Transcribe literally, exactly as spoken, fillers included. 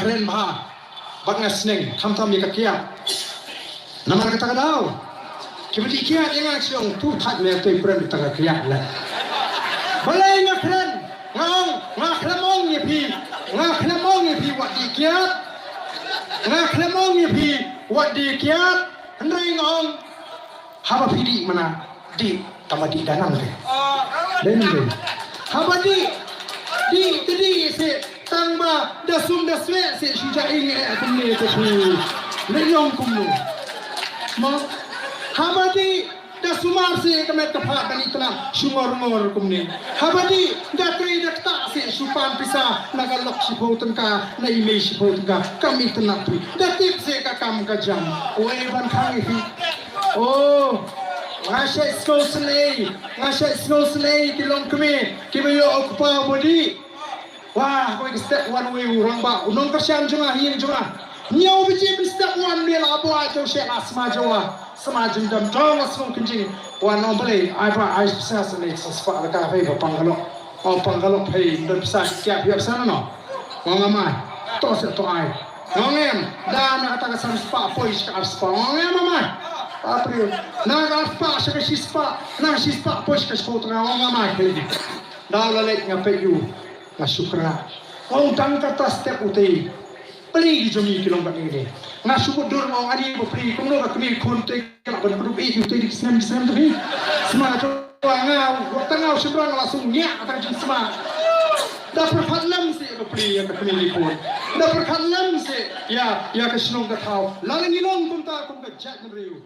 kren bha bad nga sneng, khamtam ïa ka kiad. Namar kata ka daw kiba dih kiad ïa nga ki ong, tu thait me, te prem ïa kata ka kiad leh. Balei nga kren? Nga ong, nga khlem ong ïa phi, nga khlem ong ïa phi wat dih kiad. Nga khlem ong ïa phi wat dih kiad. Hynrei nga ong, haba phi dih mynta, dih tang ba dih da nang te. Dei ne em? Haba dih, dih te dih seh, tang ba da sum da sweh seh shu ja ing eh kumne te phi. Leh long kumno? Mo, haba dih da sumar seh ka met ka phad ban itynnad shu ngor ngor kumne. Haba dih da trei da ktah seh shu pan pisa na ka lok shiphew tyngka, na i mei shiphew tyngka, kam itynnad phi. Da tip seh ka kam ka jam. Oi ban khang ïa phi. Oh, nga shait sngew sngewsynei, nga shait sngew sngewsynei ki longkmie kiba ïoh u kpa uba dih. Wah, kawei ka step wan uwei u rangbah, u nongkyrshan jong nga ha ïing jong nga. Hynñiew baje mynstep wan, me la buaid jong shet la sma jong nga, sma jingdam jong nga, sngew kynjing. Wan ong balei, ai ba ai pisa seh ne sa spah, la ka hei ba pang ka lok. Ong pang ka lok hei, ym don pisa, kiad ïa pisa na no. Ong nga mai, to seh to ai. Ong em, da na kata ka san spah poi sha ka ar spah. Ong em mai. April. Na ka ar spah sha ka shi spah, na ka shi spah poi sha ka shiphew tyngka. Ong nga mai, khlei. Daw la leit nga peit ïa u, nga shu kyrngah. Nga ong tang kata step u te. Pli ki jong ngi ki long bad ngi ne. Nga shu mutdur nga ong ani ba pli kumno ka kmie khun te ka lah ban kdup ïa u te ki snem ki snem te phi. Sma jong nga, wat tang nga u shynrang nga la shu ngiah tang jingsma. Da pyrkhat lem seh ba pli ïa ka kmie ki khun. Da pyrkhat lem seh ïa, ïa ka shnong ka thaw. Lada ngi long kumta kum ka jaitbynriew.